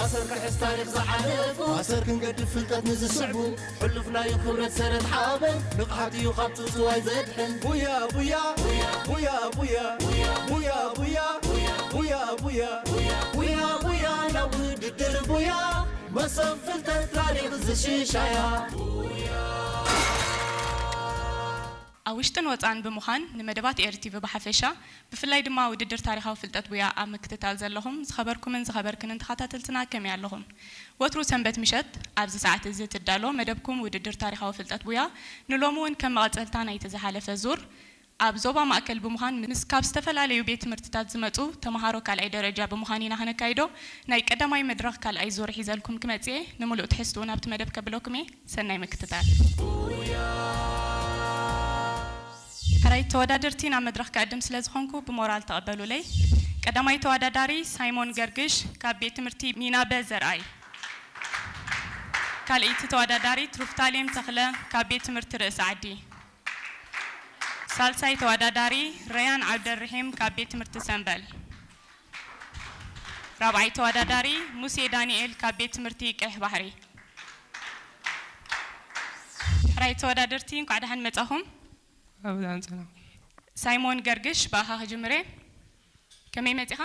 ኣሰር ክሕዝ ታሪኽ ዝሓለፉ፣ ኣሰር ክንገድፍ ፍልጠት ንዝስዕቡ፣ ሕሉፍ ናይ ክብረት ሰረት ሓበን፣ ንቕሓት እዩ ካብ ትውትዋይ ዘድሕን። ቡያ ቡያ ቡያ ቡያ ቡያ ቡያ ቡያ ቡያ ቡያ ቡያ ቡያ ናብ ውድድር ቡያ፣ መሶብ ፍልጠት ታሪኽ ዝሽሻያ። ኣብ ውሽጥን ወጻን ብምዃን ንመደባት ኤርቲቪ ብሓፈሻ፣ ብፍላይ ድማ ውድድር ታሪኻዊ ፍልጠት ቡያ ኣብ ምክትታል ዘለኹም ዝኸበርኩምን ዝኸበርክንን ተኸታተልትና ከመይ ኣለኹም? ወትሩ ሰንበት ምሸት ኣብዚ ሰዓት እዚ ትዳሎ መደብኩም ውድድር ታሪኻዊ ፍልጠት ቡያ፣ ንሎሚ እውን ከም መቐጸልታ ናይቲ ዝሓለፈ ዙር ኣብ ዞባ ማእከል ብምዃን ምስ ካብ ዝተፈላለዩ ቤት ትምህርትታት ዝመጹ ተምሃሮ ካልኣይ ደረጃ ብምዃን ኢና ክነካይዶ። ናይ ቀዳማይ መድረኽ ካልኣይ ዙር ሒዘልኩም ክመጽእ እየ። ንምሉእ ትሕዝትኡ ናብቲ መደብ ከብለኩም እየ። ሰናይ ምክትታል። ሕራይ ተወዳደርቲ ናብ መድረኽ ክዕድም ስለ ዝኾንኩ ብሞራል ተቐበሉለይ። ቀዳማይ ተወዳዳሪ ሳይሞን ገርግሽ ካብ ቤት ትምህርቲ ሚናበ ዘርኣይ። ካልኣይቲ ተወዳዳሪት ሩፍታሌም ተኽለ ካብ ቤት ትምህርቲ ርእሲ ዓዲ። ሳልሳይ ተወዳዳሪ ረያን ዓብደርሒም ካብ ቤት ትምህርቲ ሰምበል። ራብዓይ ተወዳዳሪ ሙሴ ዳንኤል ካብ ቤት ትምህርቲ ቀይሕ ባሕሪ። ሕራይ ተወዳደርቲ እንኳዕ ደሓን መጻኹም። ኣብ ደሓን ጸና። ሳይሞን ገርግሽ ብኣኻ ክጅምር እየ። ከመይ መጺኻ?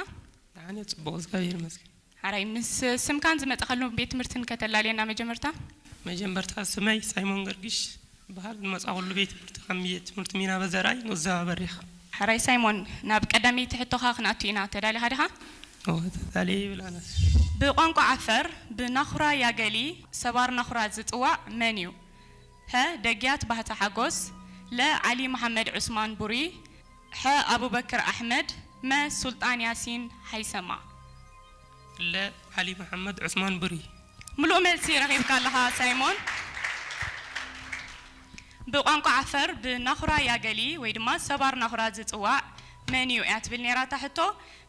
ደሓን እየ፣ ጽቡቕ፣ እግዚኣብሔር ይመስገን። ሓራይ፣ ምስ ስምካን ዝመጻኸሉ ቤት ትምህርትን ከተላልየና መጀመርታ? መጀመርታ ስመይ ሳይሞን ገርግሽ በሃል። ዝመጻኸሉ ቤት ትምህርቲ ከም ቤት ትምህርቲ ሚናበ ዘርኣይ ንኡስ ዞባ በሪኽ። ሓራይ ሳይሞን፣ ናብ ቀዳመይቲ ሕቶኻ ክንኣቱ ኢና። ተዳሊኻ ዲኻ? እወ፣ ተዳልየ ይብል ኣነ። ብቋንቋ ዓፈር ብናኹራ ያገሊ ሰባር ናኹራ ዝጽዋዕ መን እዩ? ሀ፣ ደግያት ባህታ ሓጎስ፣ ለ፣ ዓሊ መሓመድ ዑስማን ቡሪ፣ ሐ፣ ኣቡበክር ኣሕመድ፣ መ፣ ሱልጣን ያሲን ሃይሰማ። ለ፣ ዓሊ መሓመድ ዑስማን ቡሪ። ምሉእ መልሲ ረኺብካ ኣለኻ ሳይሞን። ብቋንቋ ዓፈር ብናኹራ ያገሊ ወይ ድማ ሰባር ናኹራ ዝጽዋዕ መን እዩ እያ ትብል ነይራ እታ ሕቶ።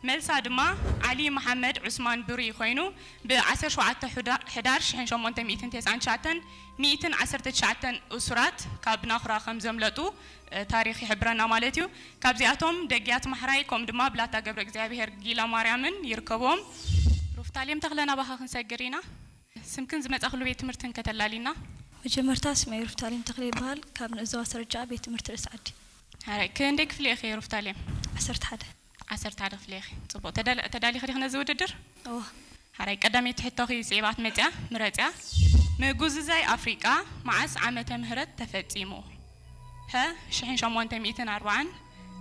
መልሳ ድማ ዓሊ መሓመድ ዑስማን ቡሪ ኮይኑ፣ ብ ዓሰርተ ሸውዓተ ሕዳ-፣ ሕዳር ሽሕን ሸሞንተ ሚእትን ተስዓን ትሽዓተን ሚእትን ዓሰርተ ትሽዓተን እሱራት ካብ ናኹራ ከም ዘምለጡ፣ እ፣ ታሪኽ ይሕብረና ማለት እዩ። ካብዚኣቶም ደግያት ማሕራይ ከምኡ ድማ ብላታ ገብረ እግዚኣብሔር ጊላ ማርያምን ይርከብዎም። ሩፍታሌም ተኽለ፣ ናባኻ ክንሰግር ኢና። ስምክን ዝመጻኽሉ ቤት ትምህርትን ከተላሊና። መጀመርታ ስመይ ሩፍታሌም ተኽለ ይበሃል። ካብ ንኡስ ዞባ ሰረጃ ቤት ትምህርቲ ርእሲ ዓዲ። ሕራይ፣ ክንደይ ክፍሊ ኢኺ ሩፍታሌም? ዓሰርተ ሓደ። ዓሰርተ ሓደ ክፍሊ ኢኺ። ጽቡቕ። ተዳል-፣ ተዳሊኺ ዲኺ ነዚ ውድድር? እወ። ሕራይ፣ ቀዳመይቲ ሕቶኺ ጽዒባት መጽያ፣ ምረጽያ። ምጉዝዛይ ኣፍሪቃ መዓስ ዓመተ ምህረት ተፈጺሙ? ሀ፣ ሽሕን ሸሞንተ ሚእትን ኣርባዓን፣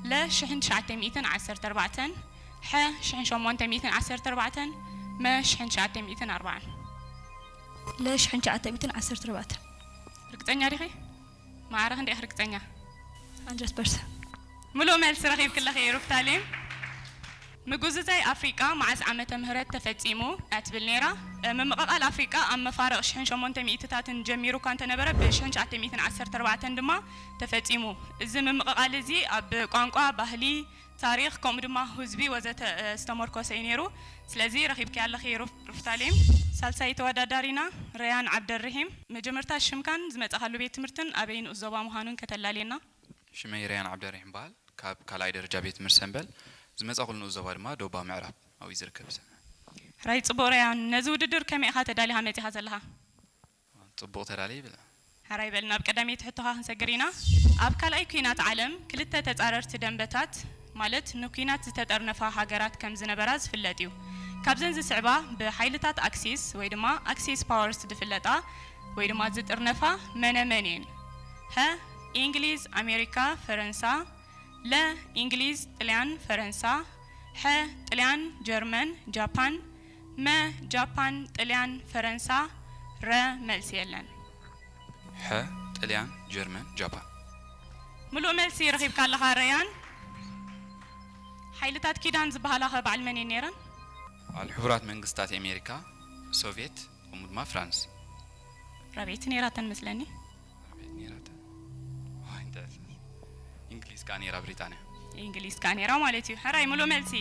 ለ፣ ሽሕን ትሽዓተ ሚእትን ዓሰርተ ኣርባዕተን፣ ሐ፣ ሽሕን ሸሞንተ ሚእትን ዓሰርተ ኣርባዕተን፣ መ፣ ሽሕን ትሽዓተ ሚእትን ኣርባዓን። ለ፣ ሽሕን ትሽዓተ ሚእትን ዓሰርተ ኣርባዕተን። ርግጸኛ ዲኺ? ማዕረ ክንደይ ኢኺ ርግጸኛ? ሃንድረድ ፐርሰንት። ምሉእ መልሲ ረኺብኪ ኣለኺ ሩፍታሌም። ምጉዝዛይ ኣፍሪቃ መዓስ ዓመተ ምህረት ተፈጺሙ እያ ትብል ነይራ። ምምቕቓል ኣፍሪቃ ኣብ መፋርቕ ሽሕን ሸሞንተ ሚእትታትን ጀሚሩ እኳ እንተነበረ፣ ብሽሕን ትሽዓተ ሚእትን ዓሰርተ ኣርባዕተን ድማ ተፈጺሙ። እዚ ምምቕቓል እዚ ኣብ ቋንቋ፣ ባህሊ፣ ታሪኽ፣ ከምኡ ድማ ህዝቢ ወዘተ፣ እ፣ ዝተመርኮሰ እዩ ነይሩ። ስለዚ ረኺብኪ ኣለኺ ሩፍ-፣ ሩፍታሌም። ሳልሳይ ተወዳዳሪና ረያን ዓብደርሒም። መጀመርታ ሽምካን ዝመጻኻሉ ቤት ትምህርትን ኣበይ ንኡስ ዞባ ምዃኑን ከተላልየና። ሽመይ ረያን ዓብደርሒም በሃል። ካብ ካልኣይ ደረጃ ቤት ትምህርቲ ሰምበል፣ ዝመጻኹሉ ንኡስ ዞባ ድማ ዶባ ምዕራብ ኣብኡ ዝርከብ ሰብ። ሕራይ ጽቡቕ ረያን፣ ነዚ ውድድር ከመይ ኢኻ ተዳሊኻ መጺኻ ዘለኻ? ጽቡቕ ተዳልየ ይብል። ሕራይ በል፣ ናብ ቀዳመይቲ ሕቶኻ ክንሰግር ኢና። ኣብ ካልኣይ ኲናት ዓለም ክልተ ተጻረርቲ ደንበታት፣ ማለት ንኲናት ዝተጠርነፋ ሃገራት ከም ዝነበራ ዝፍለጥ እዩ። ካብዘን ዝስዕባ ብሓይልታት ኣክሲስ ወይ ድማ ኣክሲስ ፓወርስ ዝፍለጣ ወይ ድማ ዝጥርነፋ መነ መን እየን? ሀ፣ እንግሊዝ፣ ኣሜሪካ፣ ፈረንሳ፣ ለ፣ እንግሊዝ፣ ጥልያን፣ ፈረንሳ፣ ሐ፣ ጥልያን፣ ጀርመን፣ ጃፓን፣ መ፣ ጃፓን፣ ጥልያን፣ ፈረንሳ፣ ረ፣ መልሲ የለን። ሐ፣ ጥልያን፣ ጀርመን፣ ጃፓን። ምሉእ መልሲ ረኺብካ ኣለኻ ረያን። ሓይልታት ኪዳን ዝበሃላ ኸ በዓል መን እየን ነይረን? በዓል ሕቡራት መንግስታት ኣሜሪካ፣ ሶቪየት፣ ከምኡ ድማ ፍራንስ። ራብዐይቲ ነይራተን መስለኒ። ራብዐይቲ ነይራተን። ዋይ፣ እንታይ፣ እንግሊዝ ከኣ ነይራ፣ ብሪጣንያ። እንግሊዝ ከኣ ነይራ ማለት እዩ። ሕራይ፣ ምሉእ መልሲ።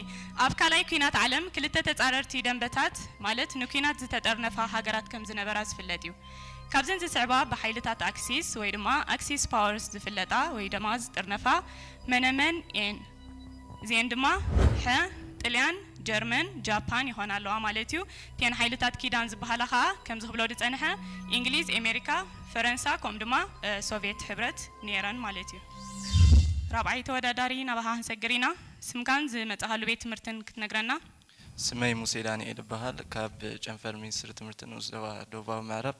ኣብ ካልኣይ ኲናት ዓለም ክልተ ተጻረርቲ ደንበታት፣ ማለት ንኲናት ዝተጠርነፋ ሃገራት ከም ዝነበራ ዝፍለጥ እዩ። ካብዘን ዝስዕባ ብሓይልታት ኣክሲስ ወይ ድማ ኣክሲስ ፓወርስ ዝፍለጣ ወይ ድማ ዝጥርነፋ መነመን እየን? እዚኤን ድማ ሐ፣ ጥልያን፣ ጀርመን፣ ጃፓን ይኾና ኣለዋ ማለት እዩ። እተን ሓይልታት ኪዳን ዝበሃላ ኸኣ ከምዚ ክብሎ ዝጸንሐ፣ እንግሊዝ፣ ኣሜሪካ፣ ፈረንሳ፣ ከምኡ ድማ እ፣ ሶቭየት ሕብረት ነይረን ማለት እዩ። ራብዓይ ተወዳዳሪ ናባኻ ክንሰግር ኢና። ስምካን ዝመጻኻሉ ቤት ትምህርትን ክትነግረና? ስመይ ሙሴ ዳንኤል እበሃል። ካብ ጨንፈር ሚኒስትሪ ትምህርቲ ንኡስ ዞባ ደቡባዊ ምዕራብ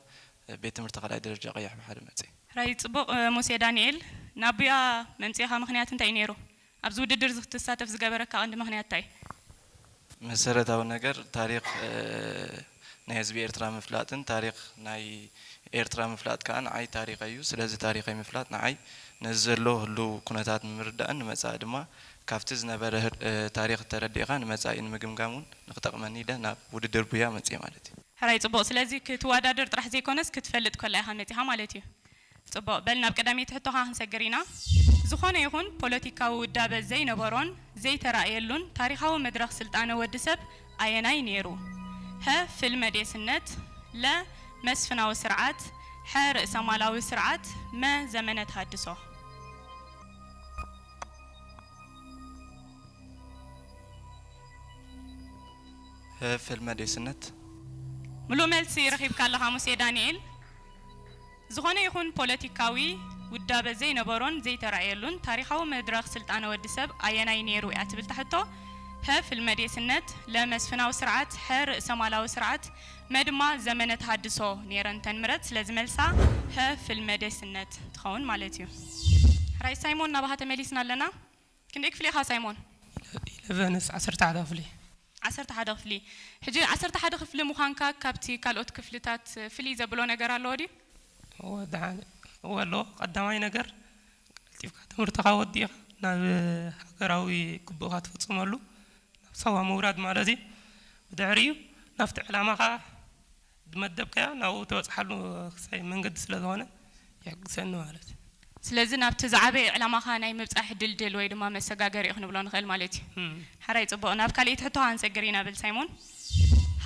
ቤት ትምህርቲ ካልኣይ ደረጃ ቀይሕ ባሕሪ መጽእ። ሕራይ ጽቡቕ። ሙሴ ዳንኤል፣ ናቡያ መምጽኢኻ ምኽንያት እንታይ እዩ ነይሩ? ኣብዚ ውድድር እዚ ክትሳተፍ ዝገበረካ ቀንዲ ምኽንያት እንታይ? መሰረታዊ ነገር ታሪኽ እ፣ ናይ ህዝቢ ኤርትራ ምፍላጥን ታሪኽ ናይ ኤርትራ ምፍላጥ ከኣ ንዓይ ታሪኸይ እዩ። ስለዚ ታሪኸይ ምፍላጥ ንዓይ ነዚ ዘሎ ህሉው ኩነታት ንምርዳእን ንመጻኢ ድማ ካብቲ ዝነበረ ህር- እ፣ ታሪኽ ተረዲእኻ ንመጻኢ ንምግምጋም እውን ንክጠቕመኒ ኢለ ናብ ውድድር ቡያ መጽየ ማለት እዩ። ሕራይ ጽቡቕ። ስለዚ ክትወዳደር ጥራሕ ዘይኮነስ ክትፈልጥ ከላ ኢኻ መጺኻ ማለት እዩ። ጽቡቕ። በል ናብ ቀዳመይቲ ሕቶኻ ክንሰግር ኢና። ዝኾነ ይኹን ፖለቲካዊ ውዳበ ዘይነበሮን ዘይተራእየሉን ታሪኻዊ መድረኽ ስልጣነ ወዲ ሰብ ኣየናይ ነይሩ? ሀ፣ ፍልመዴስነት፣ ለ፣ መስፍናዊ ስርዓት፣ ሐ፣ ርእሰማላዊ ስርዓት፣ መ፣ ዘመነ ተሃድሶ። ሀ፣ ፍልመዴስነት። ምሉእ መልሲ ረኺብካ ኣለኻ ሙሴ ዳንኤል። ዝኾነ ይኹን ፖለቲካዊ ውዳበ ዘይነበሮን ዘይተራእየሉን ታሪኻዊ መድረኽ ስልጣነ ወዲ ሰብ ኣየናይ ነይሩ እያ ትብል ትሕቶ። ሀ፣ ፍልመዴስነት፣ ለ፣ መስፍናዊ ስርዓት፣ ሐ፣ ርእሰማላዊ ስርዓት፣ መ ድማ ዘመነ ተሃድሶ ነይረን እተን ምረጽ። ስለዚ መልሳ ሀ፣ ፍልመዴስነት ትኸውን ማለት እዩ። ሕራይ ሳይሞን፣ ናባኻ ተመሊስና ኣለና። ክንደይ ክፍሊ ኢኻ ሳይሞን? ኢለቨንስ፣ ዓሰርተ ሓደ ክፍሊ። ዓሰርተ ሓደ ክፍሊ። ሕጂ ዓሰርተ ሓደ ክፍሊ ምዃንካ ካብቲ ካልኦት ክፍልታት ፍልይ ዘብሎ ነገር ኣለዎ ድዩ? እወ፣ ደሓን፣ እወ፣ ኣለዎ። ቀዳማይ ነገር፣ ቀልጢፍካ ትምህርትኻ ወዲእኻ ናብ ሃገራዊ ግቡእካ ትፍጽመሉ፣ ናብ ሳዋ ምውራድ ማለት እዩ። ብድሕሪኡ ናብቲ ዕላማኻ ዝመደብካዮ ናብኡ ትበጽሓሉ ክሳይ መንገዲ ስለ ዝኾነ ይሕግዘኒ ማለት እዩ። ስለዚ ናብቲ ዝዓበየ ዕላማኻ ናይ ምብጻሕ ድልድል ወይ ድማ መሰጋገሪ እዩ ክንብሎ ንኽእል ማለት እዩ። እም። ሕራይ ጽቡቕ። ናብ ካልኣይቲ ሕቶ ክንሰግር ኢና ብል ሳይሞን።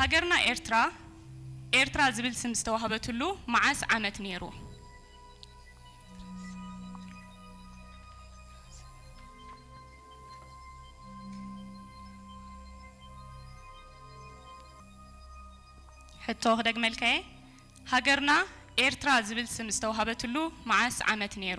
ሃገርና ኤርትራ፣ ኤርትራ ዝብል ስም ዝተዋህበትሉ መዓስ ዓመት ነይሩ? ሕቶ ክደግመልካየ። ሃገርና ኤርትራ ዝብል ስም ዝተዋህበትሉ መዓስ ዓመት ነይሩ?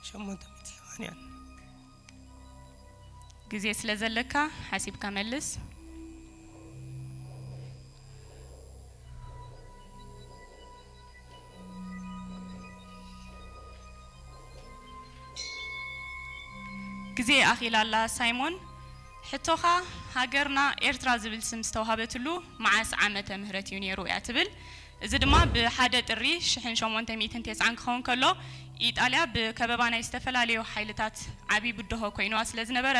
ሸሞንተ ሚእቲ ሰማንያን። ግዜ ስለ ዘለካ ሓሲብካ መልስ። ግዜ ኣኺላ ኣላ ሳይሞን። ሕቶኻ፣ ሃገርና ኤርትራ ዝብል ስም ዝተዋህበትሉ መዓስ ዓመተ ምህረት እዩ ነይሩ እያ ትብል። እዚ ድማ ብሓደ ጥሪ ሽሕን ሸሞንተ ሚእትን ተስዓን ክኸውን ከሎ፣ ኢጣልያ ብከበባ ናይ ዝተፈላለዩ ሓይልታት ዓቢ ብድሆ ኮይኑዋ ስለ ዝነበረ፣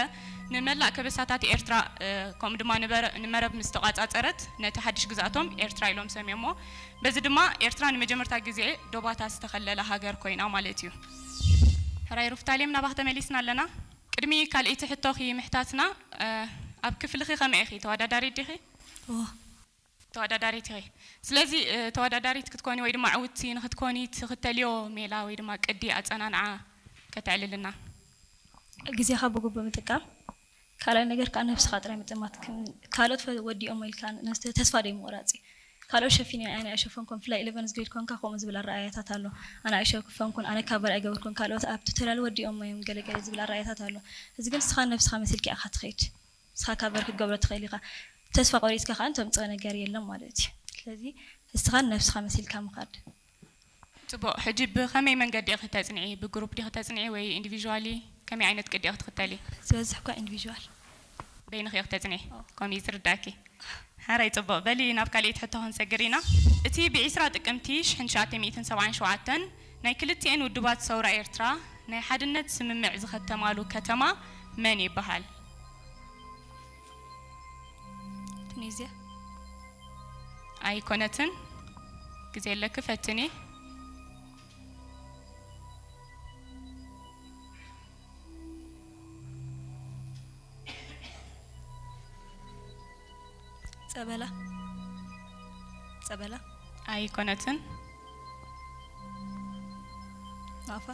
ንመላእ ከበሳታት ኤርትራ፣ እ፣ ከምኡ ድማ ንበረ-፣ ንመረብ ምስ ተቋጻጸረት፣ ነቲ ሓድሽ ግዝኣቶም ኤርትራ ኢሎም ሰምዮሞ። በዚ ድማ ኤርትራ ንመጀመርታ ግዜ ዶባታ ዝተኸለለ ሃገር ኮይና ማለት እዩ። ሕራይ ሩፍታሌም፣ ናባኺ ተመሊስና ኣለና። ቅድሚ ካልኣይቲ ሕቶኺ ምሕታትና፣ እ፣ ኣብ ክፍልኺ ከመይ ኢኺ? ተወዳዳሪት ዲኺ? እወ። ተወዳዳሪት ኢኺ። ስለዚ፣ እ፣ ተወዳዳሪት ክትኮኒ ወይ ድማ ዕውትቲ ንኽትኮኒ ትኽተልዮ ሜላ ወይ ድማ ቅዲ ኣጸናንዓ ከተዕልልና። ግዜኻ ብግቡእ ምጥቃም። ካልኣይ ነገር ከኣ ነብስኻ ጥራይ ምጥማት። ክን-፣ ካልኦት ፈ-፣ ወዲኦሞ ኢልካ ነስተ-፣ ተስፋ ደይ ምቑራጽ እዩ። ካልኦት ሸፊነ ኣነ ኣይሸፈንኩን፣ ብፍላይ ኢለቨን ግሬድ ኮንካ ከምኡ ዝብል ኣረኣእያታት ኣሎ። ኣነ ኣይሸፈንኩን፣ ኣነ ካቨር ኣይገበርኩን፣ ካልኦት ኣብ ቱቶርያል ወዲኦሞ እዮም ገለ ገለ ዝብል ኣረኣእያታት ኣሎ። እዚ ግን ንስኻ ነብስኻ መሲልካ ኢኻ ትኸይድ። ንስኻ ካቨር ክትገብሮ ትኽእል ኢኻ። ተስፋ ቆሪጽካ ከኣ ተምጽኦ ነገር የለን ማለት እዩ። ስለዚ ንስኻን ነብስኻ መሲልካ ምኻድ። ጽቡቕ። ሕጂ ብኸመይ መንገዲ ኢኺ ተጽንዒ? ብግሩፕ ዲኺ ተጽንዒ ወይ ኢንዲቪዥዋሊ? ከመይ ዓይነት ቅዲ ኢኺ ትኽተሊ? ዝበዝሕ እኳ ኢንዲቪዥዋል። በይንኺ ኢኺ ተጽንዒ? ኣዎ። ከምኡ እዩ ዝርዳእኪ። ሕራይ ጽቡቕ። በሊ ናብ ካልኣይቲ ሕቶ ክንሰግር ኢና። እቲ ብዒስራ ጥቅምቲ ሽሕን ትሽዓተ ሚእትን ሰብዓን ሸውዓተን ናይ ክልቲኤን ውድባት ሰውራ ኤርትራ ናይ ሓድነት ስምምዕ ዝኸተማሉ ከተማ መን ይበሃል? ቱኒዝያ። ኣይኮነትን። ግዜ ኣለኪ፣ ፈትኒ። ጸበላ። ጸበላ። ኣይኮነትን። ናፋ።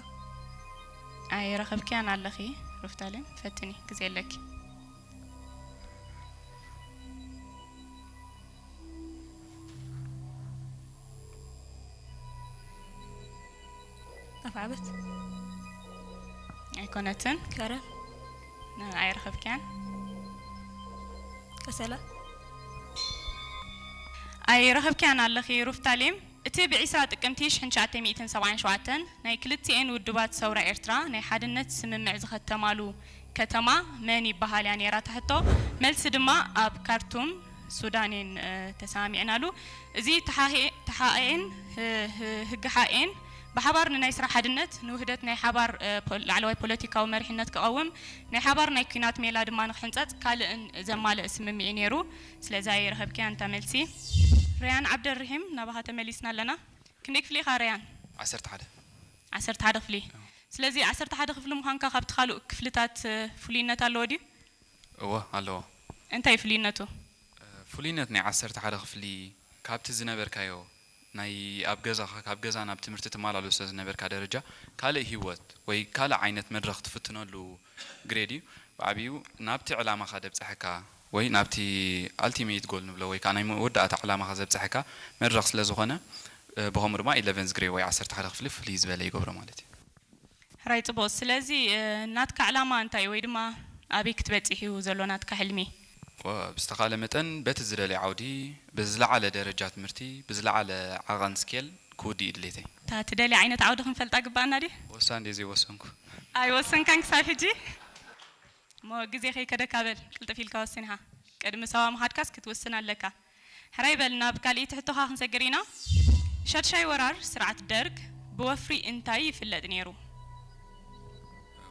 ኣይረኸብክያን ኣለኺ ሩፍታሌም። ፈትኒ፣ ግዜ ኣለኪ። ኣፍዓበት። ኣይኮነትን። ከረን። ኣይረኸብክያን። ከሰላ። ኣይረኸብክያን ኣለኺ ሩፍታሌም። እቲ ብ ዒስራ ጥቅምቲ ሽሕን ትሽዓተ ሚእትን ሰብዓን ሸውዓተን ናይ ክልቲኤን ውድባት ሰውራ ኤርትራ ናይ ሓድነት ስምምዕ ዝኸተማሉ ከተማ መን ይበሃል እያ ነይራ እታ ሕቶ። መልሲ ድማ ኣብ ካርቱም ሱዳን እየን፣ እ፣ ተሰማሚዕናሉ። እዚ ተሓኤ-፣ ተሓኤን ህ-፣ ህ-፣ ህግሓኤን ብሓባር ንናይ ስራሕ ሓድነት፣ ንውህደት ናይ ሓባር፣ እ፣ ፖል-፣ ላዕለዋይ ፖለቲካዊ መሪሕነት ክቐውም፣ ናይ ሓባር ናይ ኲናት ሜላ ድማ ንክሕንጸጽ ካልእን ዘማልእ ስምምዕ እዩ ነይሩ። ስለዚ ኣይረኸብክያን እታ መልሲ። ረያን ዓብደርሒም፣ ናባኻ ተመሊስና ኣለና። ክንደይ ክፍሊ ኢኻ ረያን? ዓሰርተ ሓደ። ዓሰርተ ሓደ ክፍሊ። ስለዚ ዓሰርተ ሓደ ክፍሊ ምዃንካ ካብቲ ካልእ ክፍልታት፣ እ፣ ፍሉይነት ኣለዎ ድዩ? እወ ኣለዎ። እንታይ እዩ ፍሉይነቱ? እ፣ ፍሉይነት ናይ ዓሰርተ ሓደ ክፍሊ ካብቲ ዝነበርካዮ ናይ ኣብ ገዛኻ፣ ካብ ገዛ ናብ ትምህርቲ ትመላለሶ ዝነበርካ ደረጃ ካልእ ህይወት ወይ ካልእ ዓይነት መድረኽ ትፍትነሉ ግሬድ እዩ። ብዓብዩ ናብቲ ዕላማኻ ደብፅሐካ ወይ ናብቲ ኣልቲሜት ጎል ንብሎ ወይ ከዓ ናይ መወዳእታ ዕላማኻ ዘብፅሐካ መድረኽ ስለ ዝኾነ፣ እ፣ ብኸምኡ ድማ ኢለቨንዝ ግሬድ ወይ ዓሰርተ ሓደ ክፍሊ ፍልይ ዝበለ ይገብሮ ማለት እዩ። ሕራይ ጽቡቕ። ስለዚ፣ እ፣ ናትካ ዕላማ እንታይ ወይ ድማ ኣበይ ክትበጽሕ እዩ ዘሎ ናትካ ሕልሚ? ወ-፣ ብዝተኻለ መጠን በቲ ዝደልዮ ዓውዲ ብዝለዓለ ደረጃ ትምህርቲ ብዝለዓለ ዓቐን ስኬል ክውድእ እዩ ድሌተይ። እታ ትደልያ ዓይነት ዓውዲ ክንፈልጣ ግባኣና ድዩ? ወሳን ድየ ዘይወሰንኩ? ኣይወሰንካን ክሳብ ሕጂ? እሞ ግዜ ከይከደካ በል፣ ቅልጥፍ ኢልካ ወስን ኢኻ። ቅድሚ ሰባ ምኻድካስ ክትውስን ኣለካ። ሕራይ በል፣ ናብ ካልኣይቲ ሕቶኻ ክንሰግር ኢና። ሻድሻይ ወራር ስርዓት ደርግ ብወፍሪ እንታይ ይፍለጥ ነይሩ?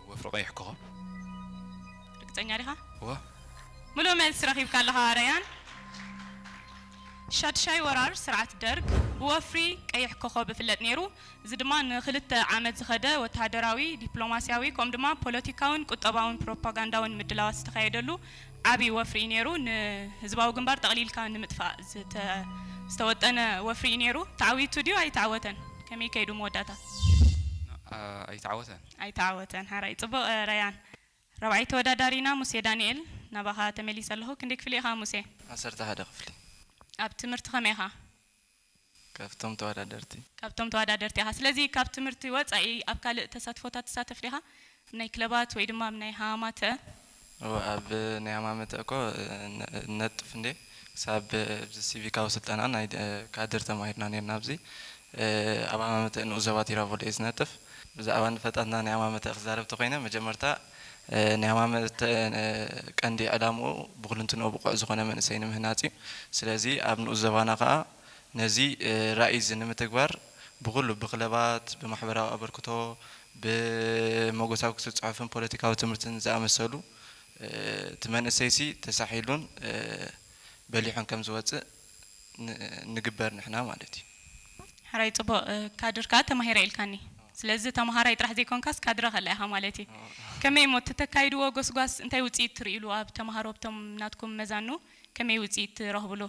ወፍሪ ቀይሕ ኮኸብ። ርግጸኛ ዲኻ? እወ። ምሉእ መልሲ ረኺብካ ኣለኻ ረያን። ሻድሻይ ወራር ስርዓት ደርግ ብወፍሪ ቀይሕ ኮኸብ ይፍለጥ ነይሩ። እዚ ድማ ንኽልተ ዓመት ዝኸደ ወተሃደራዊ፣ ዲፕሎማስያዊ፣ ከምኡ ድማ ፖለቲካውን ቁጠባውን ፕሮፓጋንዳውን ምድላዋት ዝተኻየደሉ ዓብዪ ወፍሪ እዩ ነይሩ። ንህዝባዊ ግንባር ጠቕሊልካ ንምጥፋእ ዝተ-፣ ዝተወጠነ ወፍሪ እዩ ነይሩ። ተዓዊቱ ድዩ ኣይተዓወተን? ከመይ ከይዱ መወዳእታ? ኣ-፣ ኣይተዓወተን። ኣይተዓወተን። ሓራይ ጽቡቕ፣ እ፣ ረያን። ራብዓይ ተወዳዳሪና ሙሴ ዳንኤል፣ ናባኻ ተመሊሰ ኣለኹ። ክንደይ ክፍሊ ኢኻ ሙሴ? ዓሰርተ ሓደ ክፍሊ። ኣብ ትምህርቲ ከመይ ኢኻ? ካብቶም ተወዳደርቲ። ካብቶም ተወዳደርቲ ኢኻ። ስለዚ ካብ ትምህርቲ ወጻኢ ኣብ ካልእ ተሳትፎታት ትሳተፍ ዲኻ? ናይ ክለባት ወይ ድማ ኣብ ናይ ሃማተ? እወ፣ ኣብ ናይ ሃማመተ እኮ ነ-፣ ነጥፍ እንዴ፣ ክሳብ ኣብዚ ሲቪካዊ ስልጠና ናይ ደ-፣ ካድር ተማሂርና ነርና። ኣብዚ፣ እ፣ ኣብ ሃማመተ ንኡስ ዞባ ቲራቮል እየ ዝነጥፍ። ብዛዕባ ንፈጣንታ ናይ ሃማመተ ክዛረብ ተኾይነ፣ መጀመርታ፣ እ፣ ናይ ሃማመተ፣ እ፣ ቀንዲ ዕላምኡ ብኹልንትንኡ ብቑዕ ዝኾነ መንእሰይ ንምህናጽ እዩ። ስለዚ ኣብ ንኡስ ዞባና ከኣ ነዚ፣ እ፣ ራእይ እዚ ንምትግባር ብኹሉ ብክለባት፣ ብማሕበራዊ ኣበርክቶ፣ ብመጎሳኩሲ ጽሑፍን ፖለቲካዊ ትምህርትን ዝኣመሰሉ፣ እ፣ እቲ መንእሰይሲ ተሳሒሉን፣ እ፣ በሊሑን ከም ዝወጽእ ን-፣ ንግበር ንሕና ማለት እዩ። ሕራይ ጽቡቕ፣ እ፣ ካድር ከኣ ተማሂረ ኢልካኒ። ስለዚ ተማሃራይ ጥራሕ ዘይኮንካስ ካድረ ከላ ኢኻ ማለት እዩ። ከመይ እሞ እተካይድዎ ጎስጓስ እንታይ ውጽኢት ትርእይሉ ኣብ ተማሃሮ ኣብቶም ናትኩም መዛኑ ከመይ ውጽኢት ትረኽብሉ?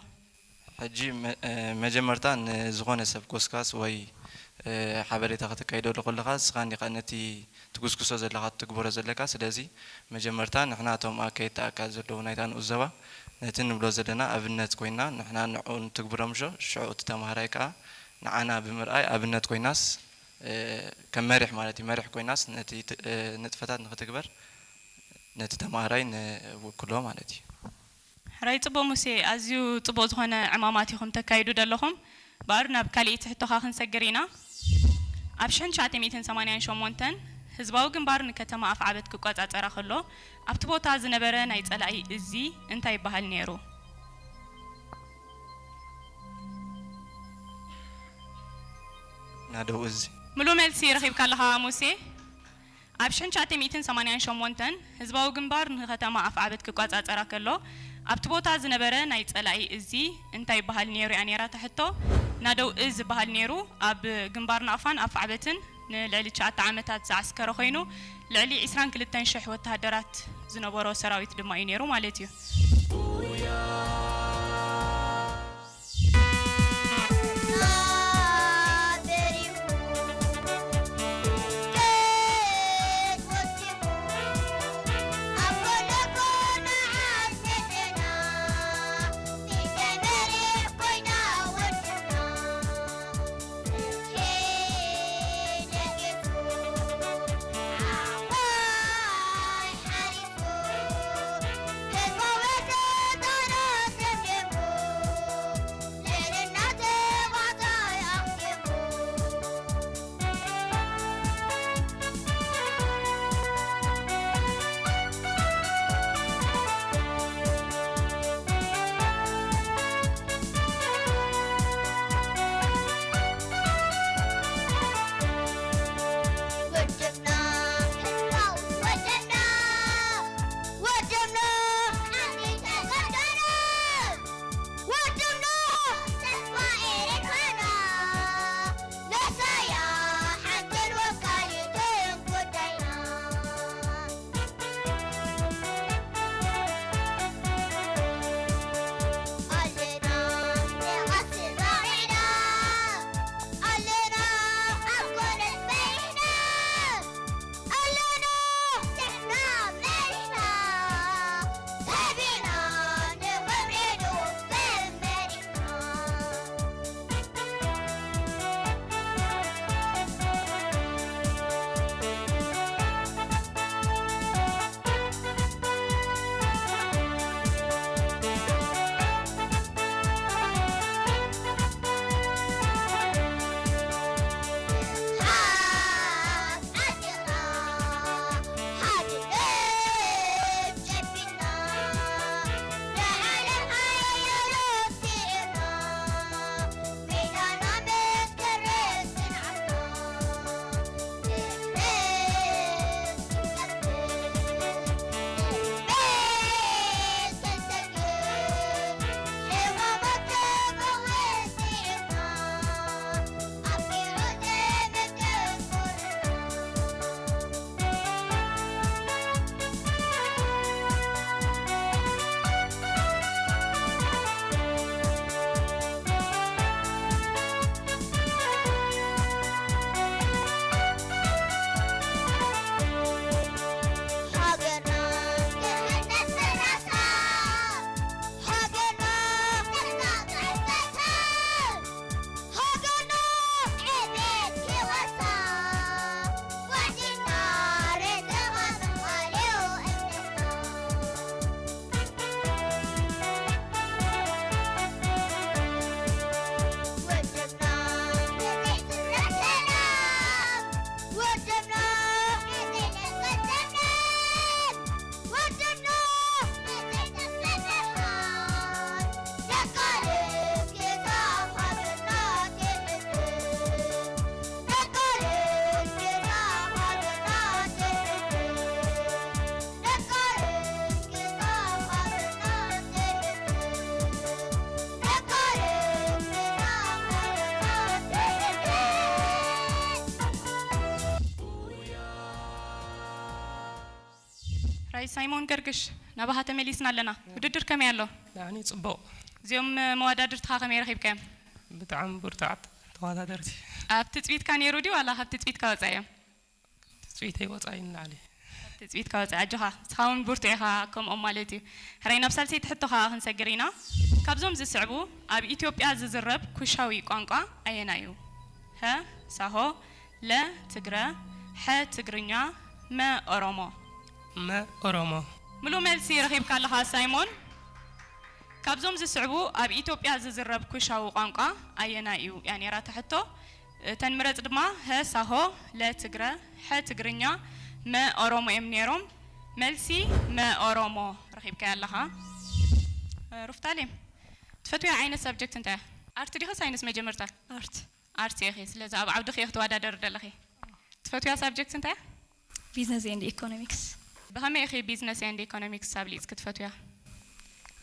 ሕጂ መ-፣ እ፣ መጀመርታ ንዝኾነ ሰብ ጎስጓስ ወይ፣ እ፣ ሓበሬታ ከተካይደሉ ከለኻ ንስኻ እንዲኻ ነቲ ትጉስጉሶ ዘለኻ ትግበሮ ዘለካ። ስለዚ መጀመርታ ንሕና እቶም ኣካየድቲ ኣካል ዘለዉ ናይታ ንኡስ ዞባ ነቲ ንብሎ ዘለና ኣብነት ኮይና ንሕና ንዕኡ ንትግብሮ ምሾ፣ ሽዑ እቲ ተማሃራይ ከኣ ንዓና ብምርኣይ ኣብነት ኮይናስ፣ እ፣ ከም መሪሕ ማለት እዩ፣ መሪሕ ኮይናስ ነቲ ት-፣ እ፣ ንጥፈታት ንኽትግበር ነቲ ተማሃራይ ንውክሎ ማለት እዩ። ሕራይ ጽቡቕ ሙሴ፣ ኣዝዩ ጽቡቕ ዝኾነ ዕማማት ኢኹም ተካይዱ ዘለኹም። ባር ናብ ካልኣይቲ ሕቶኻ ክንሰግር ኢና። ኣብ ሽሕን ትሽዓተ ሚእትን ሰማንያን ሸሞንተን ህዝባዊ ግንባር ንከተማ ኣፍዓበት ክቆጻጸራ ከሎ ኣብቲ ቦታ ዝነበረ ናይ ጸላኢ እዚ እንታይ ይበሃል ነይሩ? ናደው እዚ። ምሉእ መልሲ ረኺብካ ኣለኻ ሙሴ። ኣብ ሽሕን ትሽዓተ ሚእትን ሰማንያን ሸሞንተን ህዝባዊ ግንባር ንከተማ ኣፍዓበት ክቆጻጸራ ከሎ ኣብቲ ቦታ ዝነበረ ናይ ጸላኢ እዚ እንታይ ይበሃል ነይሩ እያ ነይራ እታ ሕቶ። ናደው እዚ ዝበሃል ነይሩ። ኣብ ግንባር ናቕፋን ኣፍዓበትን ንልዕሊ ትሽዓተ ዓመታት ዝዓስከረ ኮይኑ ልዕሊ ዕስራን ክልተን ሽሕ ወተሃደራት ዝነበሮ ሰራዊት ድማ እዩ ነይሩ ማለት እዩ። ራይ ሳይሞን ገርግሽ፣ ናባኻ ተመሊስና ኣለና። ውድድር ከመይ ኣሎ? ንዓኒ ጽቡቕ። እዚኦም መወዳድርትኻ ከመይ ረኺብካዮም? ብጣዕሚ ብርቱዓት ተወዳደርቲ። ኣብ ትጽቢትካ ነይሩ ድዩ ዋላ ካብ ትጽቢትካ ወጻኢ እዮም? ትጽቢተይ ወጻኢ ንላዕሊ። ትጽቢትካ ወጻኢ፣ ኣጆኻ፣ ንስኻ እውን ብርቱዕ ኢኻ ከምኦም ማለት እዩ። ሕራይ ናብ ሳልሰይቲ ሕቶ ኸኣ ክንሰግር ኢና። ካብዞም ዝስዕቡ ኣብ ኢትዮጵያ ዝዝረብ ኩሻዊ ቋንቋ ኣየናይ እዩ? ሀ ሳሆ፣ ለ ትግረ፣ ሐ ትግርኛ፣ መ ኦሮሞ። መ ኦሮሞ። ምሉእ መልሲ ረኺብካ ኣለኻ ሳይሞን። ካብዞም ዝስዕቡ ኣብ ኢትዮጵያ ዝዝረብ ኩሻዊ ቋንቋ ኣየናይ እዩ እያ ነይራ እታ ሕቶ። እተን ምረጽ ድማ ሀ ሳሆ፣ ለ ትግረ፣ ሐ ትግርኛ፣ መ ኦሮሞ እዮም ነይሮም። መልሲ መ ኦሮሞ ረኺብካያ ኣለኻ። ሩፍታሌም፣ ትፈትውያ ዓይነት ሳብጀክት እንታይ እያ? ኣርት ዲኺ ሳይንስ መጀመርታ? ኣርት። ኣርት ኢኺ። ስለዚ ኣብ ዓውድኺ ኢኺ ትወዳደሪ ዘለኺ። ትፈትውያ ሳብጀክት እንታይ እያ? ቢዝነስ ኤንድ ኢኮኖሚክስ። ብኸመይ ኢኺ ቢዝነስ ኤንድ ኢኮኖሚክስ ኣብሊጽኪ ትፈትውያ?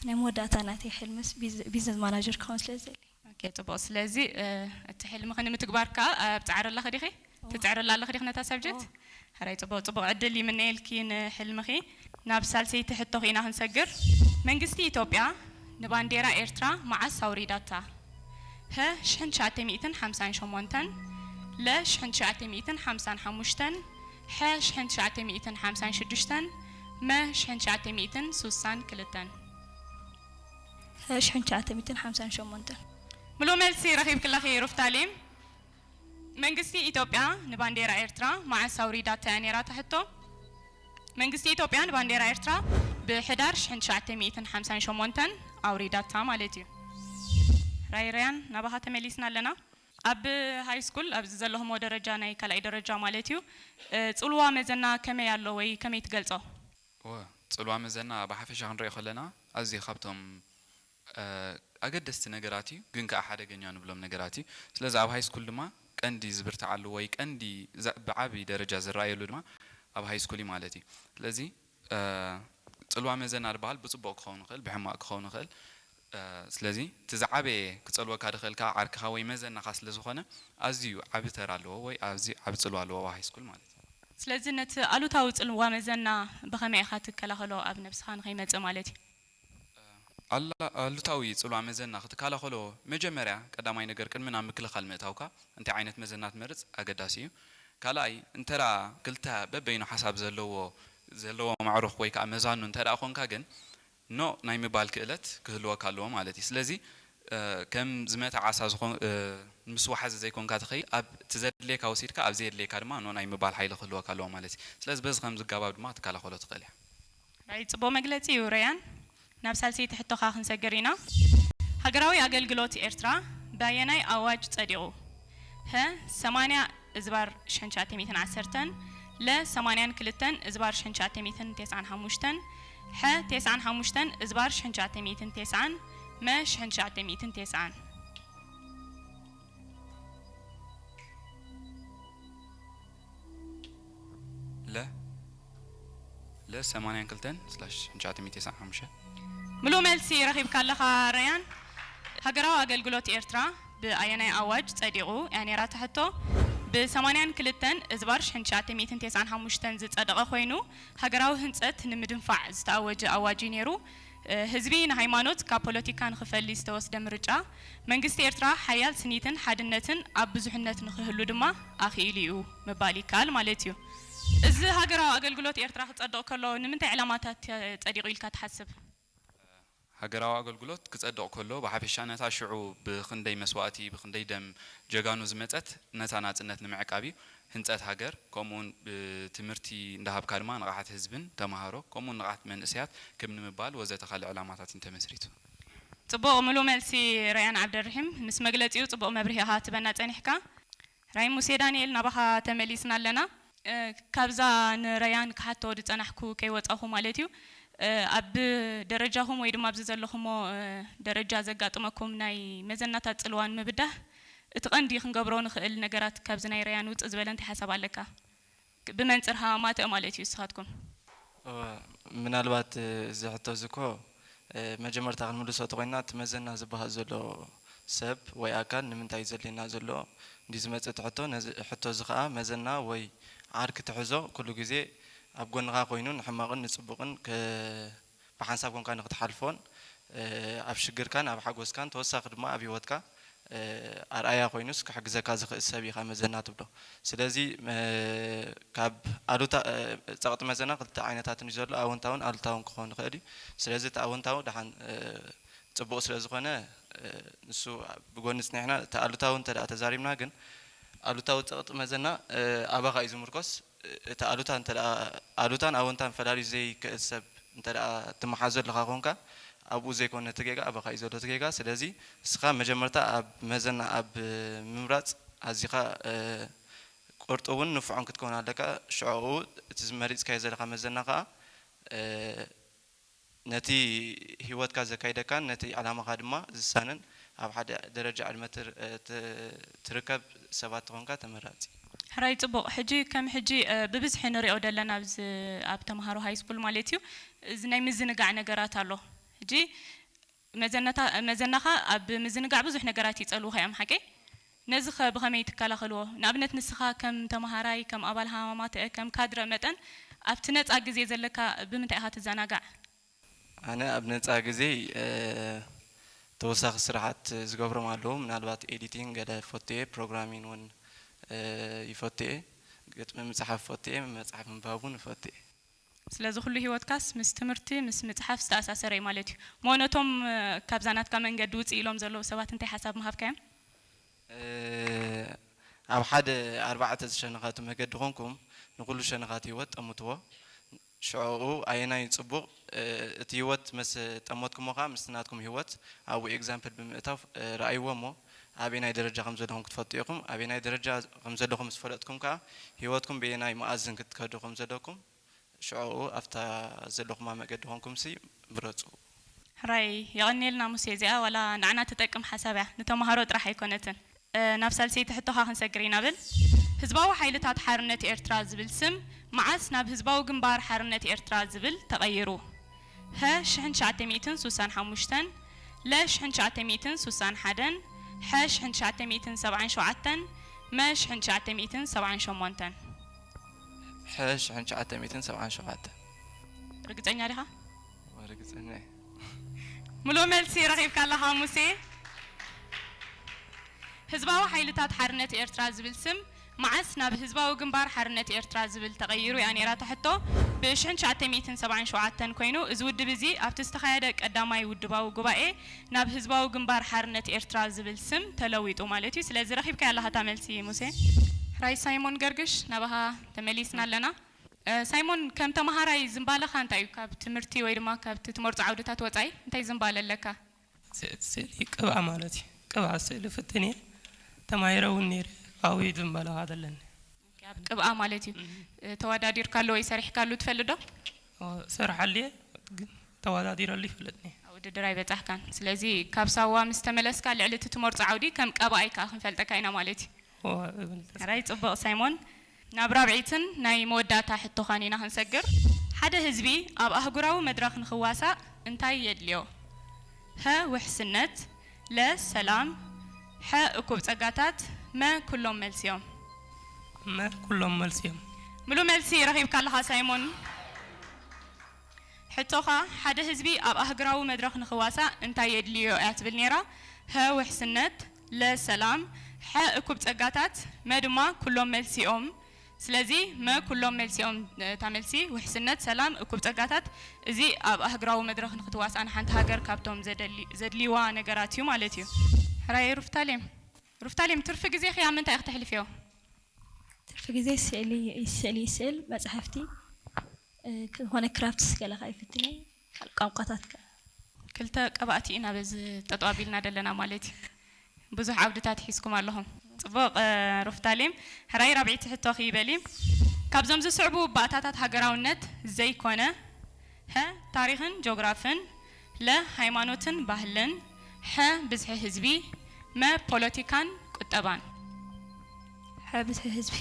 ናይ መወዳእታ ናተይ ሕልምስ ቢዝ- ቢዝነስ ማናጀር ክኸውን ስለ ዝደሊ። ኦኬ፣ ጽቡቕ። ስለዚ እ፣ እቲ ሕልምኺ ንምትግባር ከኣ ኣብ ጻዕሪ ኣለኺ ዲኺ? ትጽዕርላ ኣለኺ ዲኺ ነታ ሳብጀክት? ሕራይ ጽቡቕ፣ ጽቡቕ ዕድል ይምነየልኪ ንሕልምኺ። ናብ ሳልሰይቲ ሕቶኺ ኢና ክንሰግር። መንግስቲ ኢትዮጵያ ንባንዴራ ኤርትራ መዓስ ኣውሪዳታ? ሀ ሽሕን ትሽዓተ ሚእትን ሓምሳን ሸሞንተን፣ ለ ሽሕን ትሽዓተ ሚእትን ሓምሳን ሓሙሽተን፣ ሐ ሽሕን ትሽዓተ ሚእትን ሓምሳን ሽዱሽተን፣ መ ሽሕን ትሽዓተ ሚእትን ሱሳን ክልተን። ሀ ሽሕን ትሽዓተ ሚእትን ሓምሳን ሸሞንተን። ምሉእ መልሲ ረኺብኪ ኣለኺ ሩፍታሌም። መንግስቲ ኢትዮጵያ ንባንዴራ ኤርትራ መዓስ ኣውሪዳታ እያ ነይራ እታ ሕቶ? መንግስቲ ኢትዮጵያ ንባንዴራ ኤርትራ ብሕዳር ሽሕን ትሽዓተ ሚእትን ሓምሳን ሸሞንተን ኣውሪዳታ ማለት እዩ። ራይ ረያን፣ ናባኻ ተመሊስና ኣለና። ኣብ ሃይ ስኩል፣ ኣብዚ ዘለኹምዎ ደረጃ፣ ናይ ካልኣይ ደረጃ ማለት እዩ፣ እ፣ ጽልዋ መዘና ከመይ ኣሎ ወይ ከመይ ትገልጾ? እወ፣ ጽልዋ መዘና ብሓፈሻ ክንሪኦ ከለና ኣዝዩ ካብቶም እ፣ ኣገደስቲ ነገራት እዩ፣ ግን ከኣ ሓደገኛ ንብሎም ነገራት እዩ። ስለዚ ኣብ ሃይ ስኩል ድማ ቀንዲ ዝብርትዓሉ ወይ ቀንዲ ዘ- ብዓቢ ደረጃ ዝረኣየሉ ድማ ኣብ ሃይ ስኩል እዩ ማለት እዩ። ስለዚ እ፣ ጽልዋ መዘና ዝበሃል ብጽቡቕ ክኸውን ይኽእል፣ ብሕማቕ ክኸውን ይኽእል። እ፣ ስለዚ እቲ ዝዓበየ ክጸልወካ ዝኽእል ከኣ ዓርክኻ ወይ መዘናኻ ስለ ዝኾነ ኣዝዩ ዓቢ ተራ ኣለዎ ወይ ኣዝዩ ዓቢ ጽልዋ ኣለዎ ኣብ ሃይ ስኩል ማለት እዩ። ስለዚ ነቲ ኣሉታዊ ጽልዋ መዘና ብኸመይ ኢኻ ትከላኸሎ ኣብ ነብስኻ ንኸይመጽእ ማለት እዩ? ኣላ- ኣሉታዊ ጽልዋ መዘና ክትከላኸሎ መጀመርያ ቀዳማይ ነገር ቅድሚ ናብ ምክልኻል ምእታውካ እንታይ ዓይነት መዘና ትመርጽ ኣገዳሲ እዩ። ካልኣይ እንተራ ክልተ በበይኑ ሓሳብ ዘለዎ ዘለዎ መዕሩኽ ወይ ከዓ መዛኑ እንተ ደኣ ኮንካ ግን ኖ ናይ ምባል ክእለት ክህልወካ ኣለዎ ማለት እዩ። ስለዚ እ፣ ከም ዝመተ ዓሳ ዝኾን እ፣ ምስ ወሓዚ ዘይኮንካ ትኸይድ ኣብ እቲ ዘድልየካ ወሲድካ ኣብ ዘየድልየካ ድማ ኖ ናይ ምባል ሓይሊ ክህልወካ ኣለዎ ማለት እዩ። ስለዚ በዚ ከምዚ ኣገባብ ድማ ክትከላኸሎ ትኽእል እያ። ራይ ጽቡቕ መግለጺ እዩ ረያን። ናብ ሳልሰይቲ ሕቶኻ ክንሰግር ኢና። ሃገራዊ ኣገልግሎት ኤርትራ ብኣየናይ ኣዋጅ ጸዲቑ? ሀ ሰማንያ እዝባር ሽሕን ትሽዓተ ሚእትን ዓሰርተን፣ ለ ሰማንያን ክልተን እዝባር ሽሕን ትሽዓተ ሚእትን ተስዓን ሓሙሽተን፣ ሐ ተስዓን ሓሙሽተን እዝባር ሽሕን ትሽዓተ ሚእትን ተስዓን፣ መ ሽሕን ትሽዓተ ሚእትን ተስዓን። ለ ለ ሰማንያን ክልተን ስላሽ ትሽዓተ ሚእቲ ተስዓን ሓሙሽተን። ምሉእ መልሲ ረኺብካ ኣለኻ ረያን። ሃገራዊ ኣገልግሎት ኤርትራ ብኣየናይ ኣዋጅ ጸዲቑ እያ ነይራ እታ ሕቶ። ብ ሰማንያን ክልተን እዝባር ሽሕን ትሽዓተ ሚእትን ተስዓን ሓሙሽተን ዝጸደቐ ኮይኑ፣ ሃገራዊ ህንጸት ንምድንፋዕ ዝተኣወጀ ኣዋጅ እዩ ነይሩ። እ፣ ህዝቢ ንሃይማኖት ካብ ፖለቲካ ንኽፈሊ ዝተወስደ ምርጫ፣ መንግስቲ ኤርትራ ሓያል ስኒትን ሓድነትን ኣብ ብዙሕነት ንኽህሉ ድማ ኣኽኢሉ እዩ ምባል ይከኣል ማለት እዩ። እዚ ሃገራዊ ኣገልግሎት ኤርትራ ክጸድቕ ከሎ ንምንታይ ዕላማታት ጸዲቑ ኢልካ ትሓስብ? ሃገራዊ ኣገልግሎት ክጸድቕ ከሎ ብሓፈሻ ነታ ሽዑ ብኽንደይ መስዋእቲ ብኽንደይ ደም ጀጋኑ ዝመጸት ነታ ናጽነት ንምዕቃብ እዩ። ህንጸት ሃገር ከምኡውን ብትምህርቲ እንዳሃብካ ድማ ንቕሓት ህዝብን ተምሃሮ ከምኡውን ንቕሓት መንእሰያት ክብ ንምባል ወዘተ ካልእ ዕላማታት እዩ ተመስሪቱ። ጽቡቕ ምሉእ መልሲ ረያን ዓብደርሒም ምስ መግለጺኡ ጽቡቕ መብርሂ ኢኻ ትበና ጸኒሕካ። ራይ ሙሴ ዳንኤል ናባኻ ተመሊስና ኣለና። እ፣ ካብዛ ንረያን ክሓቶ ዝጸናሕኩ ከይወጻኹ ማለት እዩ። እ፣ ኣብ ደረጃኹም ወይ ድማ ኣብዚ ዘለኹሞ እ፣ ደረጃ ዘጋጥመኩም ናይ መዘናታት ጽልዋን ምብዳህ እቲ ቀንዲ ክንገብሮ ንኽእል ነገራት ካብዚ ናይ ረያን ውጽእ ዝበለ እንታይ ሓሳብ ኣለካ? ብመንጽር ሃማማተእ ማለት እዩ ንስኻትኩም። እወ፣ ምናልባት እዚ ሕቶ እዚ እኮ መጀመርታ ክንምልሶ ተኮይና እቲ መዘና ዝበሃል ዘሎ ሰብ ወይ ኣካል ንምንታይ እዩ ዘድልየና ዘሎ እንዲ ዝመፅእ እቲ ሕቶ ነዚ ሕቶ እዚ ከዓ መዘና ወይ ዓርኪ ትሕዞ ኩሉ ግዜ ኣብ ጎንኻ ኮይኑ ንሕማቕን ንጽቡቕን ከ-፣ ብሓንሳብ ኮንካ ንክትሓልፎን፣ እ፣ ኣብ ሽግርካን ኣብ ሓጎስካን ተወሳኺ ድማ ኣብ ህይወትካ፣ እ፣ ኣርኣያ ኮይኑስ ክሕግዘካ ዝኽእል ሰብ ኢኻ መዘና ትብሎ። ስለዚ፣ እ፣ ካብ ኣሉታ-፣ እ፣ ጸቕጢ መዘና ክልተ ዓይነታትን እዩ ዘሎ፣ ኣወንታውን ኣሉታውን ክኸውን ይኽእል እዩ። ስለዚ እቲ ኣወንታዊ ደሓን፣ እ፣ ጽቡቕ ስለ ዝኾነ፣ እ፣ ንሱ ብጎኒ ጽኒሕና፣ እቲ ኣሉታዊ እንተ ደኣ ተዛሪብና ግን፣ ኣሉታዊ ጸቕጢ መዘና፣ እ፣ ኣባኻ እዩ ዝምርኮስ። እቲ ኣሉታ እንተ ደኣ፣ ኣሉታን ኣወንታን ፈላልዩ ዘይክእል ሰብ እንተ ደኣ ትመሓዞ ኣለኻ ኮንካ፣ ኣብኡ ዘይኮነ እቲ ጌጋ፣ ኣባኻ እዩ ዘሎ እቲ ጌጋ። ስለዚ እስኻ መጀመርታ ኣብ መዘና፣ ኣብ ምምራጽ ኣዚኻ፣ እ፣ ቅርጡውን ንፉዕን ክትከውን ኣለካ። ሽዕኡ እቲ መሪጽካዮ ዘለኻ መዘና ከኣ፣ እ፣ ነቲ ህይወትካ ዘካይደካን ነቲ ዕላማኻ ድማ ዝሳንን ኣብ ሓደ ደረጃ ዕድመ ትር-፣ እ፣ ት-፣ ትርከብ ሰባት ተኾንካ ተመራጺ። ሕራይ ጽቡቕ። ሕጂ ከም ሕጂ፣ እ፣ ብብዝሒ ንሪኦ ደለና ኣብዚ ኣብ ተምሃሮ ሃይ ስኩል ማለት እዩ፣ እዚ ናይ ምዝንጋዕ ነገራት ኣሎ። ሕጂ መዘነታ-፣ መዘናኻ ኣብ ምዝንጋዕ ብዙሕ ነገራት ይጸልዉኻ እዮም፣ ሓቀይ? ነዚ ኸ ብኸመይ ትከላኸልዎ? ንኣብነት ንስኻ ከም ተምሃራይ፣ ከም ኣባል ሃማማተአ፣ ከም ካድረ መጠን ኣብቲ ነጻ ግዜ ዘለካ ብምንታይ ኢኻ ትዘናጋዕ? ኣነ ኣብ ነጻ ግዜ፣ እ፣ ተወሳኺ ስራሓት ዝገብሮም ኣለዉ። ምናልባት ኤዲቲንግ ገለ እፈቱ እየ፣ ፕሮግራሚንግ እውን፣ እ፣ ይፈቱ እየ። ግጥሚ ምጽሓፍ እፈቱ እየ፣ መጽሓፍ ምንባብ እውን እፈቱ እየ። ስለዚ ኩሉ ህይወትካስ ምስ ትምህርቲ፣ ምስ ምጽሓፍ ዝተኣሳሰረ እዩ ማለት እዩ። እሞ ነቶም፣ እ፣ ካብዛ ናትካ መንገዲ ውጽእ ኢሎም ዘለዉ ሰባት እንታይ ሓሳብ ምሃብካዮም? እ፣ ኣብ ሓደ ኣርባዕተ ዝሸነኻቱ መገዲ ኮንኩም ንኩሉ ሸነኻት ህይወት ጠምትዎ። ሽዕኡ ኣየናይ ጽቡቕ፣ እ፣ እቲ ህይወት መስ ጠመትኩሞ ከኣ ምስቲ ናትኩም ህይወት ኣብኡ ኤግዛምፕል ብምእታው፣ እ፣ ረኣይዎ እሞ ኣበየናይ ደረጃ ከም ዘለኹም ክትፈልጡ ኢኹም። ኣበየናይ ደረጃ ከም ዘለኹም ምስ ፈለጥኩም ከኣ ህይወትኩም በየናይ መኣዝን ክትከዱ ከም ዘለኩም ሽዕኡ ኣብታ ዘለኹማ መገዲ ኮንኩምሲ ምረጹ። ሕራይ የቐንየልና ሙሴ፣ እዚኣ ዋላ ንዓና ትጠቅም ሓሳብ እያ፣ ንተምሃሮ ጥራሕ ኣይኮነትን። እ፣ ናብ ሳልሰይቲ ሕቶኻ ክንሰግር ኢና ብል። ህዝባዊ ሓይልታት ሓርነት ኤርትራ ዝብል ስም መዓስ ናብ ህዝባዊ ግንባር ሓርነት ኤርትራ ዝብል ተቐይሩ? ሀ ሽሕን ትሽዓተ ሚእትን ሱሳን ሓሙሽተን፣ ለ ሽሕን ትሽዓተ ሚእትን ሱሳን ሓደን፣ ሐ ሽሕን ትሽዓተ ሚእትን ሰብዓን ሸውዓተን፣ መ ሽሕን ትሽዓተ ሚእትን ሰብዓን ሸሞንተን። ሐ ሽሕን ትሽዓተ ሚእትን ሰብዓን ሸውዓተን። ርግጸኛ ዲኻ? ርግጸኛ እየ። ምሉእ መልሲ ረኺብካ ኣለኻ ሙሴ። ህዝባዊ ሓይልታት ሓርነት ኤርትራ ዝብል ስም መዓስ ናብ ህዝባዊ ግንባር ሓርነት ኤርትራ ዝብል ተቐይሩ እያ ነይራ እታ ሕቶ። ብ ሽሕን ትሽዓተ ሚእትን ሰብዓን ሸውዓተን ኮይኑ፣ እዚ ውድብ እዚ ኣብቲ ዝተኻየደ ቀዳማይ ውድባዊ ጉባኤ ናብ ህዝባዊ ግንባር ሓርነት ኤርትራ ዝብል ስም ተለዊጡ ማለት እዩ። ስለዚ ረኺብካያ ኣለኻ እታ መልሲ ሙሴ። ሕራይ ሳይሞን ገርግሽ፣ ናባኻ ተመሊስና ኣለና። እ፣ ሳይሞን፣ ከም ተመሃራይ ዝንባለኻ እንታይ እዩ? ካብ ትምህርቲ ወይ ድማ ካብቲ ትመርጾ ዓውድታት ወጻኢ እንታይ ዝንባለ ኣለካ? ስ-፣ ስእሊ ቅብኣ ማለት እዩ። ቅብኣ ስእሊ ፍትን እየ። ተማሂረ እውን ነይረ። ካብኡ እዩ ዝንባለኻ ዘለኒ። ኣብ ቅብኣ ማለት እዩ። እም። እ፣ ተወዳዲርካሉ ወይ ሰሪሕካሉ ትፈልጥ ዶ? ኦ፣ ሰርሓሉ እየ፣ ግን ተወዳዲረሉ ይፈልጥኒ። ኣብ ውድድር ኣይበጻሕካን። ስለዚ ካብ ሳዋ ምስ ተመለስካ ልዕሊ እቲ ትመርጾ ዓውዲ ከም ቀባኣይ ከኣ ክንፈልጠካ ኢና ማለት እዩ። ኦ፣ እብል ተስፋ። ሕራይ ጽቡቕ ሳይሞን። ናብ ራብዒትን ናይ መወዳእታ ሕቶኻን ኢና ክንሰግር። ሓደ ህዝቢ ኣብ ኣህጉራዊ መድረኽ ንኽዋሳእ እንታይ የድልዮ? ሀ ውሕስነት፣ ለ ሰላም፣ ሐ እኩብ ጸጋታት፣ መ ኩሎም መልሲ እዮም። መ ኩሎም መልሲ እዮም። ምሉእ መልሲ ረኺብካ ኣለኻ ሳይሞን። ሕቶኻ፣ ሓደ ህዝቢ ኣብ ኣህግራዊ መድረኽ ንኽዋሳእ እንታይ የድልዮ እያ ትብል ነይራ? ሀ ውሕስነት፣ ለ ሰላም፣ ሐ እኩብ ጸጋታት፣ መ ድማ ኩሎም መልሲኦም። ስለዚ መ ኩሎም መልሲኦም፣ እታ መልሲ ውሕስነት፣ ሰላም፣ እኩብ ጸጋታት፣ እዚ ኣብ ኣህግራዊ መድረኽ ንኽትዋሳእ ንሓንቲ ሃገር ካብቶም ዘደሊ-፣ ዘድልይዋ ነገራት እዩ ማለት እዩ። ሕራይ ሩፍታሌም። ሩፍታሌም፣ ትርፊ ግዜኺ ኣብ ምንታይ ኢኺ ተሕልፍዮ? ትርፊ ግዜ ስእሊ፣ ስእሊ ይስእል፣ መጻሕፍቲ፣ እ፣ ዝኾነ ክራፍትስ ገለ ከኣ ይፍትን እየ፣ ካልእ ቋንቋታት ከኣ። ክልተ ቀባእቲ ኢና በዚ ጠጠው ኣቢልና ደለና ማለት እዩ። ብዙሕ ዓውድታት ሒዝኩም ኣለኹም። ጽቡቕ፣ እ፣ ሩፍታሌም፣ ሕራይ ራብዒቲ ሕቶኺ ይበሊ። ካብዞም ዝስዕቡ ባእታታት ሃገራውነት ዘይኮነ፣ ሀ ታሪኽን ጆግራፍን፣ ለ ሃይማኖትን ባህልን፣ ሐ ብዝሒ ህዝቢ፣ መ ፖለቲካን ቁጠባን። ሐ ብዝሒ ህዝቢ።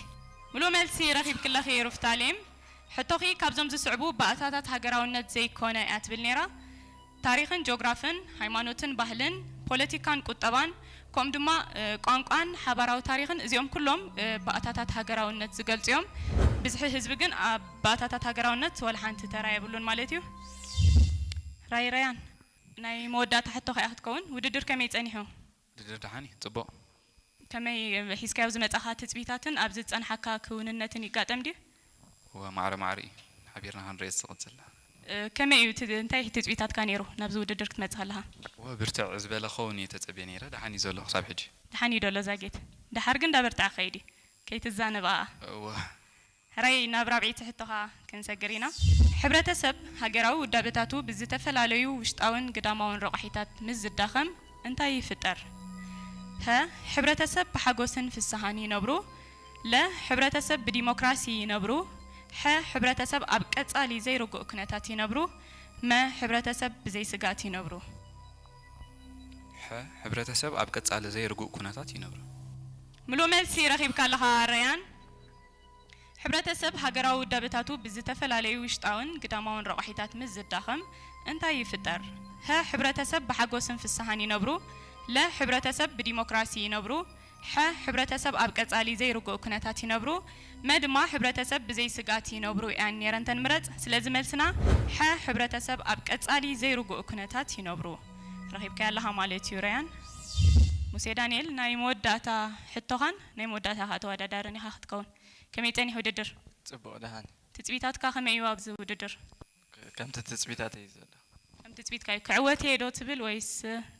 ምሉእ መልሲ ረኺብኪ ኣለኺ ሩፍታሌም። ሕቶኺ ካብዞም ዝስዕቡ ባእታታት ሃገራውነት ዘይኮነ እያ ትብል ነይራ። ታሪኽን ጆግራፍን፣ ሃይማኖትን ባህልን፣ ፖለቲካን ቁጠባን፣ ከምኡ ድማ እ፣ ቋንቋን ሓባራዊ ታሪኽን፣ እዚኦም ኩሎም እ፣ ባእታታት ሃገራውነት ዝገልጹ እዮም። ብዝሒ ህዝቢ ግን ኣብ ባእታታት ሃገራውነት ወላ ሓንቲ ተራ የብሉን ማለት እዩ። ራይ ረያን፣ ናይ መወዳእታ ሕቶ ከኣ ክትከውን፣ ውድድር ከመይ ጸኒሑ? ውድድር ደሓን እዩ፣ ጽቡቕ። ከመይ ሒዝካዮ ዝመጻኻ ትጽቢታትን ኣብዚ ዝጸንሓካ ክውንነትን ይጋጠም ድዩ? እወ፣ ማዕረ ማዕረ እዩ። ሓቢርና ክንሪኦ ዝቕጽል። እ፣ ከመይ እዩ እቲ፣ እንታይ እዩ ትጽቢታትካ ነይሩ ናብዚ ውድድር ክትመጽእ ከለኻ? እወ፣ ብርትዕ ዝበለ ክኸውን እየ ተጸብየ ነይረ። ደሓን እዩ ዘሎ ክሳብ ሕጂ። ደሓን እዩ ደሎ ዛጌት። ደሓር ግን እንዳበርትዐ ክኸይድ እዩ። ከይትዛነብ ኣኣ። እወ። ሕራይ ናብ ራብዐይቲ ሕቶኻ ክንሰግር ኢና። ሕብረተሰብ ሃገራዊ ውዳበታቱ ብዝተፈላለዩ ውሽጣውን ግዳማውን ረቋሒታት ምስ ዝዳኸም እንታይ ይፍጠር? ሀ፣ ሕብረተሰብ ብሓጎስን ፍስሃን ይነብሩ። ለ፣ ሕብረተሰብ ብዲሞክራሲ ይነብሩ። ሐ፣ ሕብረተሰብ ኣብ ቀጻሊ ዘይርጉእ ኩነታት ይነብሩ። መ፣ ሕብረተሰብ ብዘይ ስግኣት ይነብሩ። ሐ፣ ሕብረተሰብ ኣብ ቀጻሊ ዘይርጉእ ኩነታት ይነብሩ። ምሉእ መልሲ ረኺብካ ኣለኻ ረያን። ሕብረተሰብ ሃገራዊ ውዳበታቱ ብዝተፈላለዩ ውሽጣውን ግዳማውን ረቋሒታት ምስ ዝዳኸም እንታይ ይፍጠር? ሀ፣ ሕብረተሰብ ብሓጎስን ፍስሃን ይነብሩ። ለ፣ ሕብረተሰብ ብዲሞክራሲ ይነብሩ። ሐ፣ ሕብረተሰብ ኣብ ቀጻሊ ዘይርጉእ ኩነታት ይነብሩ። መ ድማ ሕብረተሰብ ብዘይ ስግኣት ይነብሩ እያን ነይረን ተን ምረጽ። ስለዚ መልስና ሐ፣ ሕብረተሰብ ኣብ ቀጻሊ ዘይርጉእ ኩነታት ይነብሩ። ረኺብካያ ኣለኻ ማለት እዩ ረያን። ሙሴ ዳንኤል፣ ናይ መወዳእታ ሕቶኻን ናይ መወዳእታ ከኣ ተወዳዳርን ኢኻ ክትከውን። ከመይ ጸኒሑ ውድድር? ጽቡቕ ደሓን። ትጽቢታትካ ከመይ እዩ ኣብዚ ውድድር? ከምቲ ትጽቢታተይ ዘሎ። ከም ትጽቢትካ እዩ። ክዕወት እየ ዶ ትብል ወይስ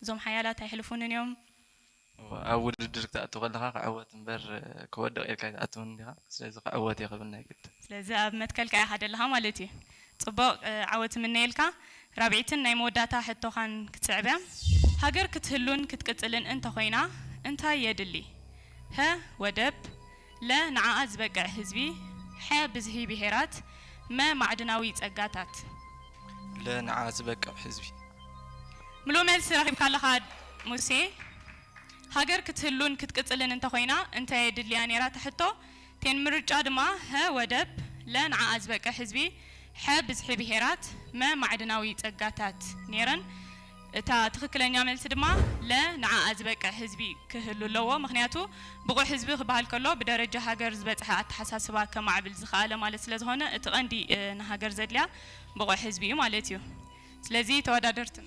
እዞም ሓያላት ኣይሕልፉንን እዮም? እወ፣ ኣብ ውድድር ክትኣቱ ከለኻ ክዕወት እምበር ክወድቕ ኢልካ ኣይትኣትውን እንዲኻ። ስለዚ ክዕወት እየ ክብል ናይ ግድ። ስለዚ ኣብ መትከልካ ኢኻ ዘለኻ ማለት እዩ። ጽቡቕ፣ እ፣ ዓወት እምነየልካ። ራብዒትን ናይ መወዳእታ ሕቶኻን ክትስዕብ እያ። ሃገር ክትህሉን ክትቅጽልን እንተኾይና እንታይ የድሊ? ሀ፣ ወደብ፣ ለ፣ ንዓኣ ዝበቅዕ ህዝቢ፣ ሐ፣ ብዝሒ ብሄራት፣ መ፣ ማዕድናዊ ጸጋታት። ለ፣ ንዓኣ ዝበቅዕ ህዝቢ። ምሉእ መልሲ ረኺብካ ኣለኻ ሙሴ። ሃገር ክትህሉን ክትቅጽልን እንተኾይና እንታይ የድልያ ነይራ እታ ሕቶ? ቴን ምርጫ ድማ ሀ፣ ወደብ፣ ለ፣ ንዓኣ ዝበቅዕ ህዝቢ፣ ሐ፣ ብዝሒ ብሄራት፣ መ፣ ማዕድናዊ ጸጋታት ነይረን። እታ ትኽክለኛ መልሲ ድማ ለ፣ ንዓኣ ዝበቅዕ ህዝቢ ክህሉ ኣለዎ። ምኽንያቱ ብቑዕ ህዝቢ ክበሃል ከሎ ብደረጃ ሃገር ዝበጽሐ ኣተሓሳስባ ከማዕብል ዝኸኣለ ማለት ስለ ዝኾነ እቲ ቀንዲ እ፣ ንሃገር ዘድልያ ብቑዕ ህዝቢ እዩ ማለት እዩ። ስለዚ ተወዳደርትና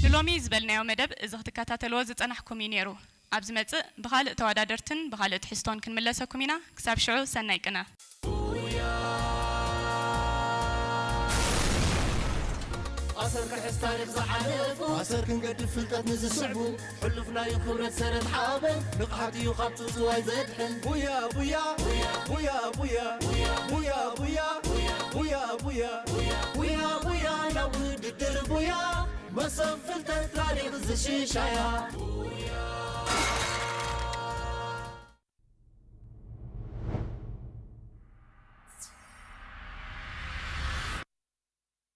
ንሎሚ ዝበልናዮ መደብ እዚ ክትከታተልዎ ዝጸናሕኩም እዩ ነይሩ። ኣብ ዝመጽእ ብኻልእ ተወዳደርትን ብኻልእ ትሕዝቶን ክንምለሰኩም ኢና። ክሳብ ሽዑ ሰናይ ቅነ። ኣሰር ክሕዝ ታሪኽ ዝሓለፉ ኣሰር ክንገድፍ ፍልጠት ንዝስዕቡ ሕሉፍናዩ ክብረት ሰረት ሓበን ንቕሓት እዩ ካብ ጽውጽዋይ ዘድሕን ቡያ ቡያ ቡያ ቡያ ቡያ ቡያ ቡያ ቡያ ቡያ ቡያ ናብ ውድድር ቡያ መሰብ ፍልጠት ታሪኽ ዝሽሻያ ቡያ